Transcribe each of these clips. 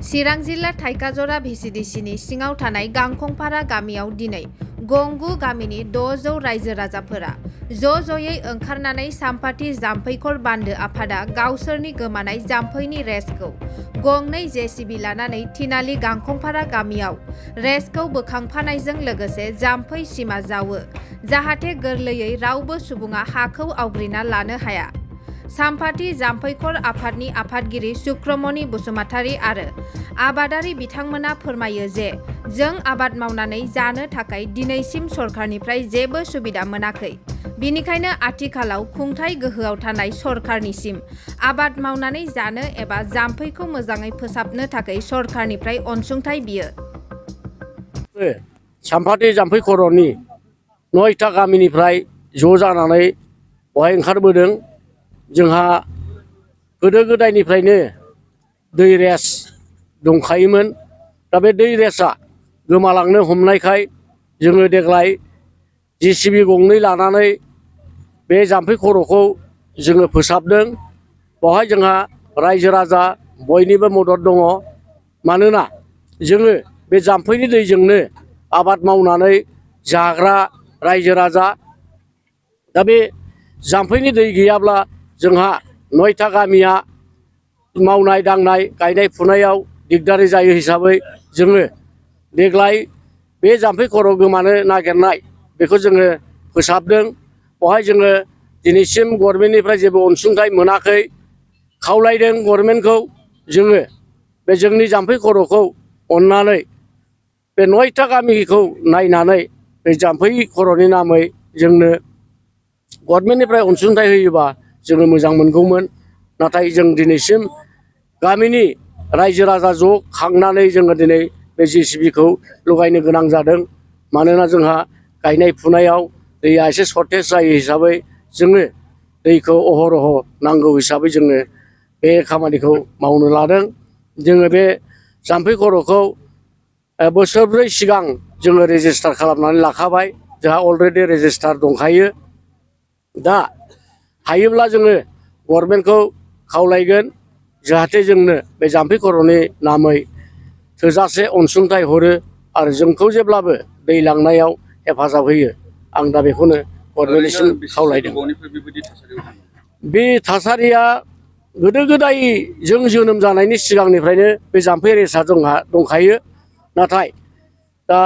चिरां जिल्ला थाइकाजरा भिसिडिसिनि सिङाव थानाय गांखंपारा गामियाव दिनै गंगु गामिनि 600 रायजो राजाफोरा ज'ज'यै ओंखारनानै सामफाथि जाम्फैखर बान्दो आफादा गावसोरनि गोमानाय जाम्फैनि रेसखौ गंनै जेसिबि लानानै थिनालि गांखंपारा गामियाव रेसखौ बोखांफानायजों लोगोसे जाम्फै सिमा जावो जाहाथे गोरलैयै रावबो सुबुङा हाखौ आवग्रिना लानो हाया। सामफाथि जाम्फैखर आफादनि आफादगिरि सुक्रमणि बसुमतारी आरो आबादारि बिथांमोना फोरमायो जे जों आबाद मावनानै जानो थाखाय दिनैसिम सरकारनिफ्राय जेबो सुबिदा मोनाखै। बिनिखायनो आथिखालाव खुंथाय गोहोआव थानाय सरकारनिसिम आबाद मावनानै जानो एबा जाम्फैखौ मोजाङै फोसाबनो थाखाय सरकारनिफ्राय अनसुंथाय बियो। सामफाथि जाम्फै खर'नि 9टा गामिनिफ्राय ज' जानानै बहाय ओंखारबोदों। जोंहा गोदो गोदायनिफ्रायनो दै रेस दंखायोमोन। दा बे दै रेसआ गोमालांनो हमनायखाय जोङो देग्लाय जेसिबि गंनै लानानै बे जाम्फै खर'खौ जोङो फोसाबदों। बेवहाय जोंहा रायजो राजा बयनिबो मदद दङ। मानोना जोङो बे जाम्फैनि दैजोंनो आबाद मावनानै जाग्रा रायजो राजा। दा बे जाम्फैनि दै गैयाब्ला जोंहा 9टा गामिया मावनाय दांनाय गायनाय फुनायाव दिगदारि जायो हिसाबै जोङो देग्लाय बे जाम्फै खर' गोमानो नागिरनाय बेखौ जोङो फोसाबदों। बेवहाय जोङो दिनैसिम गभर्नमेन्टनिफ्राय जेबो अनसुंथाय मोनाखै। खावलायदों गभर्नमेन्टखौ जोङो बे जोंनि जाम्फै खर'खौ अननानै बे 9टा गामिखौ नायनानै बे जाम्फै खर'नि नामै जोंनो गभर्नमेन्टनिफ्राय अनसुंथाय होयोबा जोङो मोजां मोनगौमोन। नाथाय जों दिनैसिम गामिनि रायजो राजा ज' खांनानै जोङो दिनै बे जेसिबिखौ लगायनो गोनां जादों। मानोना जोंहा गायनाय फुनायाव दैया एसे सर्टेज जायो हिसाबै जोङो दैखौ अहरह नांगौ हिसाबै जोङो बे खामानिखौ मावनो लादों। जोङो बे जाम्फै खर'खौ बोसोरब्रै सिगां जोङो रेजिस्टार खालामनानै लाखाबाय। जोंहा अलरेडि रेजिस्टार दंखायो। दा हायोब्ला जोङो गभर्नमेन्टखौ खावलायगोन जाहाथे जोंनो बे जाम्फै खर'नि नामै थोजासे अनसुंथाय हरो आरो जोंखौ जेब्लाबो दै लांनायाव हेफाजाब होयो। आं दा बेखौनो गभर्नमेन्टनिसिम खावलायदों। बे थासारिया गोदो गोदाय जों जोनोम जानायनि सिगांनिफ्रायनो बे जाम्फै रेसआ जोंहा दंखायो। नाथाय दा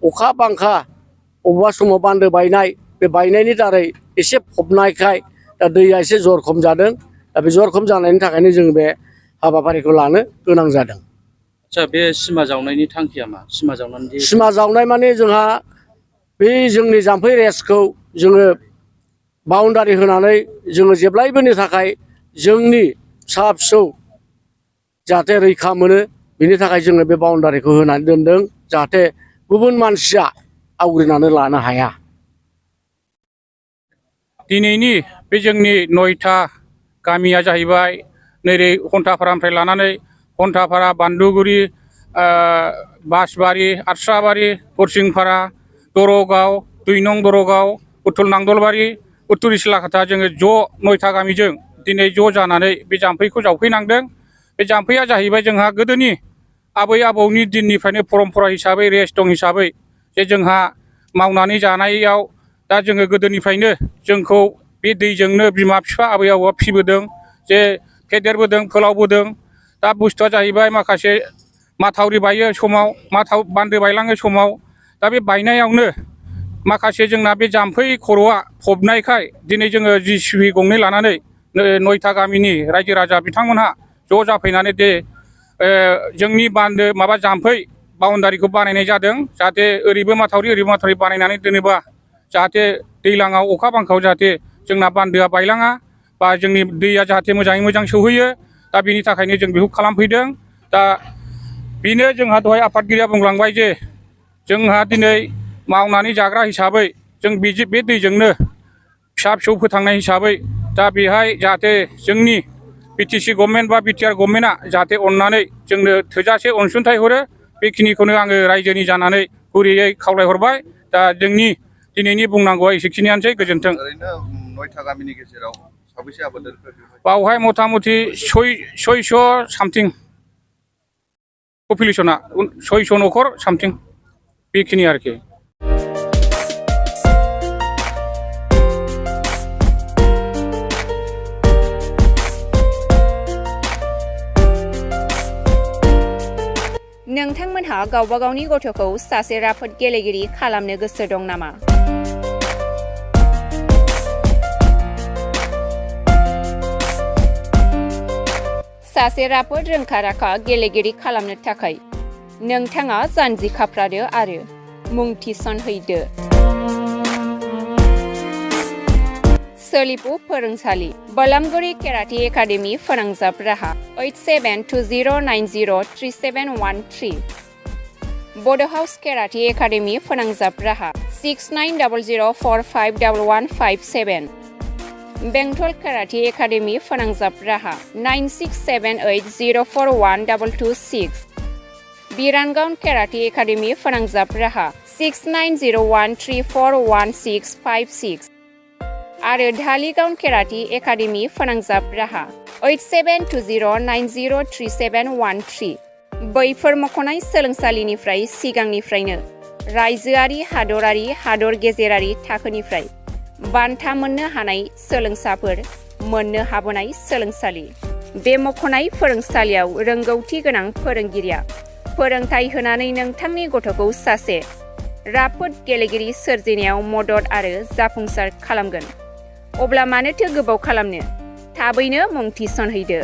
अखा बांखा अबेबा समाव बान्दो बायनाय बे बायनायनि दारै एसे फबनायखाय दा दैया एसे जरखम जादों। दा बे जरखम जानायनि थाखायनो जों बे हाबाफारिखौ लानो गोनां जादों। आच्छा, बे सिमा जावनायनि थांखिया मा? सिमा जावनाय माने जोंहा बे जोंनि जाम्फै रेसखौ जोङो बाउन्डारि होनानै जोङो जेब्लायबोनि थाखाय जोंनि फिसा फिसौ जाहाथे रैखा मोनो बिनि थाखाय जोङो बे बाउन्डारिखौ होनानै दोनदों जाहाथे गुबुन मानसिया आवग्रिनानै लानो हाया। दिनैनि बे जोंनि 9टा गामिया जाहैबाय नैरै हन्थापारानिफ्राय लानानै हन्थापारा, बान्दुगुरि, बासबारि, आरस्राबारि, हरसिंपारा, दरगाव, 2 नं दरगाव, उत्तल नांदलबारि, उत्तुर सिलाकाता जोङो ज' 9टा गामिजों दिनै ज' जानानै बे जाम्फैखौ जावफैनांदों। बे जाम्फैया जाहैबाय जोंहा गोदोनि आबै आबौनि दिननिफ्रायनो परम्परा हिसाबै रेस दं हिसाबै जे जोंहा मावनानै जानायाव दा जोङो गोदोनिफ्रायनो जोंखौ बे दैजोंनो बिमा बिफा आबै आबौआ फिबोदों, जे फेदेरबोदों, फोलावबोदों। दा बुस्थुआ जाहैबाय माखासे माथावरि बायो समाव, बान्दो बायलाङो समाव। दा बे बायनायावनो माखासे जोंना बे जाम्फै खर'आ फबनायखाय दिनै जोङो जेसिबि गंनै लानानै 9टा गामिनि रायजो राजा बिथांमोनहा ज' जाफैनानै जोंनि बान्दो माबा जाम्फै बाउन्डारिखौ बानायनाय जादों। जाहाथे ओरैबो माथावरि बानायनानै दोनोबा जाहाथे दैज्लाङाव अखा बांखायाव जाहाथे जोंना बान्दोआ बायलाङा बा जोंनि दैया जाहाथे मोजाङै मोजां सौहैयो। दा बेनि थाखायनो जों बेखौ खालामफैदों। दा बेनो जोंहा दहाय आफादगिरिया बुंलांबाय जे जोंहा दिनै मावनानै जाग्रा हिसाबै जों बे दैजोंनो फिसा फिसौ फोथांनाय हिसाबै दा बेहाय जाहाथे जोंनि BTC गभर्नमेन्ट बा BTR गभर्नमेन्टआ जाहाथे अननानै जोंनो थोजासे अनसुंथाइ हरो। बेखिनिखौनो आङो रायजोनि जानानै गुरैयै खावलायहरबाय। दा जोंनि दिनैनि बुंनांगौआ एसेखिनियानोसै। गोजोन्थों। ओरैनो 9टा गामिनि गेजेराव साबैसे आबादारिफोर? बावहाय मथा मथि 600 सामथिं। पपुलेसना 600 न'खर सामथिं बेखिनि आरोखि। नोंथांमोनहा गावबा गावनि गथ'खौ सासे राफोद गेलेगिरि खालामनो गोसो दं नामा? सासे राफोद रोंखा-राखा गेलेगिरि खालामनो थाखाय नोंथाङा जानजि खाफ्रादो आरो मुं थिसनहैदो। सोलिफु फोरोंसालि बलामगुरि केराटि एकाडेमि फोनांजाब राहा 8720903713 बड' हाउस केराटि एकाडेमि फोनांजाब राहा 6900451157 बेंटल केराटि एकाडेमि फोनांजाब राहा 9678041226 बिरानगाव केराटि एकाडेमि फोनांजाब राहा 6901341656 आरो धालिगाव केराटि एकाडेमि फोनांजाब राहा 8720903713 बैफोर मख'नाय सोलोंसालिनिफ्राय सिगांनिफ्रायनो रायजोआरि हादरारि हादर गेजेरारि थाखोनिफ्राय बान्था मोननो हानाय सोलोंसाफोर मोननो हाबोनाय सोलोंसालि। बे मख'नाय फोरोंसालियाव रोंगौथि गोनां फोरोंगिरिया फोरोंथाय होनानै नोंथांनि गथ'खौ सासे राफोद गेलेगिरि सोरजिनायाव मदद आरो जाफुंसार खालामगोन। अब्ला मानोथो गोबाव खालामनो? थाबैनो मुं थिसनहैदो।